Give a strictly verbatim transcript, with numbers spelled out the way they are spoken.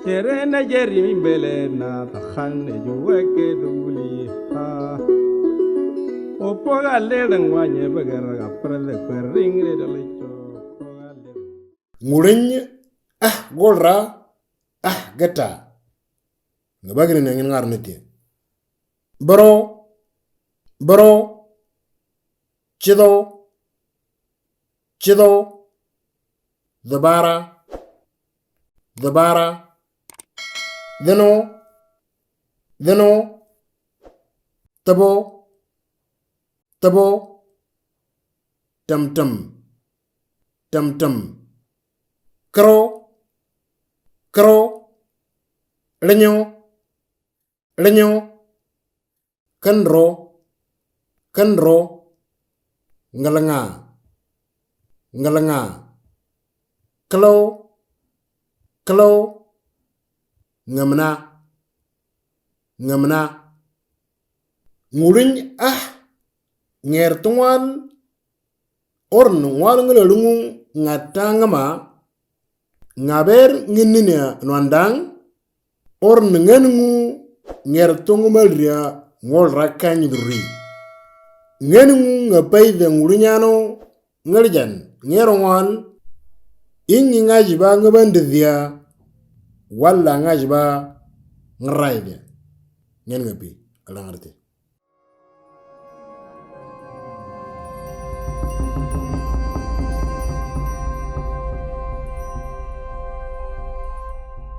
Chere na jeri mi bele na tahan ne juwe ke duli ha. Opo ga le dang wa nye bagara ga prada kwering re dole cho. Opo ga le. Ngurin ah golra ah geta. Nga bagri na ngin ngar netia. Bro, bro, chido, chido, dabara, dabara, deno, deno, tabo, tabo, tam tam, tam tam, kro, kro, lenyo, lenyo, kanro, kanro, ngalanga, ngalanga, klo, klo, ngamna, ngamna. Ngurin ah, nger tungwan, orn ngwal ngala lungu ngata ngama, ngaber nginninia nwandang, orn ngengu nger tungu malria ngol rakany duri. Ngengu ngapai de ngurinyano ngerjan ngero ngwan, ingi ngaji ba ngabanddia, wala ngaji ba ngerai de. Ngen ngapi, ala ngerti.